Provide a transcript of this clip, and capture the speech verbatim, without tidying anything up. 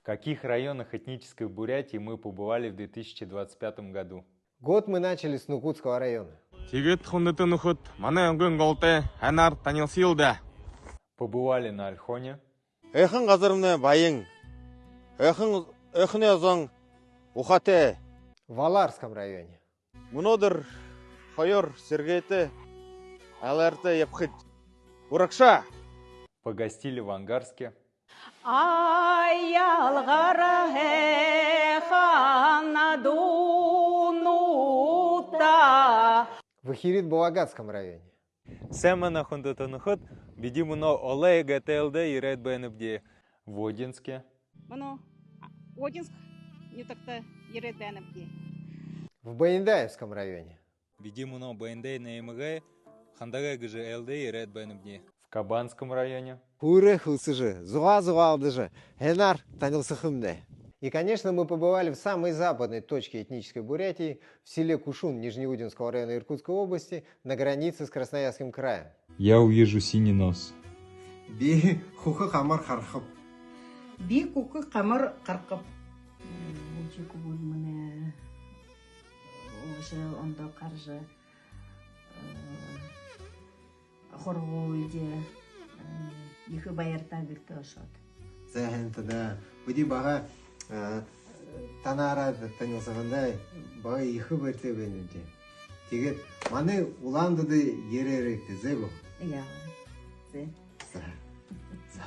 В каких районах этнической Бурятии мы побывали в две тысячи двадцать пятом году? Год мы начали с Нукутского района. Тиигээд, хүндэтэ нүхэд, манай онгын голтой һайнаар танилсая даа. Побывали на Ольхоне. Ойхон газарнай баян. Ойхон, ойхоной зон ухаатай. В Аларском районе. Мүнөөдэр хоёр сэргээтэй, айлаартай ябахад. Урагшаа! Погостили в Ангарске. Аял гараһай хана дунута. В Хирит-Булагатском районе. Сайн байна, хүндэтэ нүхэд, бидэ мүнөө Олой ГТЛ-дэ ерээд байнабди. В Одинске. Мүнөө Одинск нютагта ерээд байнабди. В Баяндаевском районе. Бидэ мүнөө Баяндайн аймагай Хандагай гэжэ айлда ерээд байнабди. В Кабанском районе. Хөөрөө хэлсэжэ, зугаа зугаалдажа, һайнаар танилсахамнай. И, конечно, мы побывали в самой западной точке этнической Бурятии, в селе Кушун Нижнеудинского района Иркутской области, на границе с Красноярским краем. Я увижу синий нос. Би хүхэ хамар харахаб. Би хүхэ хамар харахаб. Үжиг гүрмэнэ ошоо ондоо гаража, э, һургуулида, э, ехэ баяртай гэртээ ошоод. За, һайн даа. Бидэ баһа, э, танаараа танилсаһандаа баһа ехэ баяртай байнабди. Тиигээд манай Улаан-Үдэдэ ерээрэй, зэ гү? Яа. Зэ. За. За.